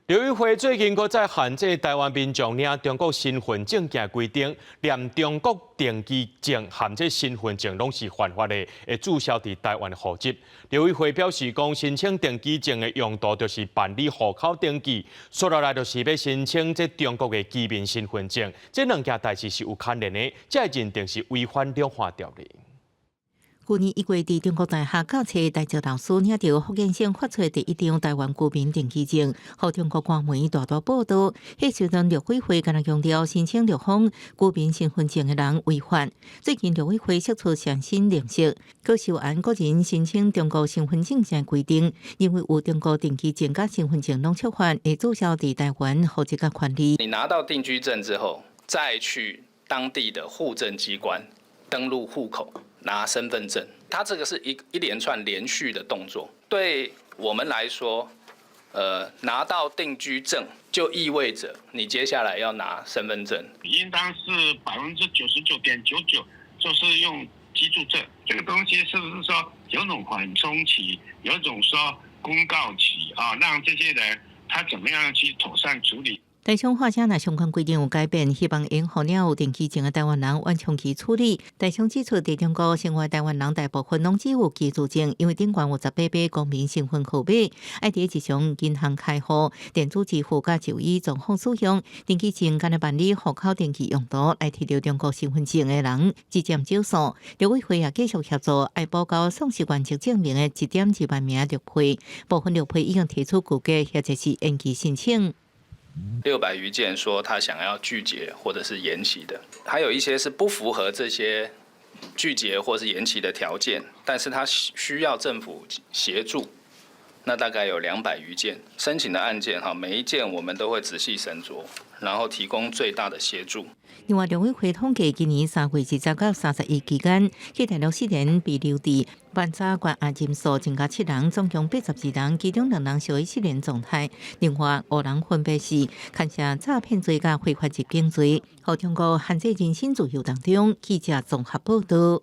陸委會最近閣再限制臺灣民眾領中國身份證件規定，連中國登記證和這身份證攏是犯法的，會註銷佇臺灣的戶籍。陸委會表示講，申請登記證的用途就是辦理戶口登記，紲落來就是欲申請這中國的居民身份證，這兩件代誌是有牽連的，才會認定是違反兩岸條例。舊年1月，佇中國大學教冊台籍老師領著福建省發出第一張臺灣居民登記證，予中國官媒大大報導。彼時陣陸委會敢若強調，申請陸方居民身份證的人違法。最近陸委會釋出上新認識，閣修案個人申請中國身份證件規定，認為有中國登記證佮身份證攏觸犯，會註銷佇臺灣戶籍佮權利。你拿到定居證之後，再去當地的戶政機關登錄戶口，拿身份證，它這個是一連串連續的動作。對我們來說，拿到定居證就意味着你接下來要拿身份證。應當是99.99%，就是用居住證。這個東西是不是說有種緩衝期，有種說公告期啊，讓這些人他怎麼樣去妥善處理？台商話聲若相關規定有改變，希望會予領有登記證的臺灣人緩衝期處理。台商指出，佇中國生活臺灣人大部分攏只有居住證，因為頂懸有18碼公民身份號碼，愛佇日常銀行開戶、電子支付佮就醫狀況使用。登記證敢若辦理戶口登記用途，來提著中國身份證的人只佔少數。陸委會也繼續協助愛補交喪失原籍證明的1.2萬名陸配，部分陸配已經提出具結或者是延期申請。 600餘件說他想要具結或者是延期的，還有一些是不符合這些具結或是延期的條件，但是他需要政府協助，那大概有200餘件申請的案件哈，每一件我們都會仔細審酌，然後提供最大的協助。另外，陸委會統計今年3月20到31期間，去大陸四人被留置，辦查關押人數增加七人，總共82人，其中兩人屬於失聯狀態。另外五人分別是牽涉詐騙罪佮非法入境罪。予中國限制人身自由當中，記者綜合報導。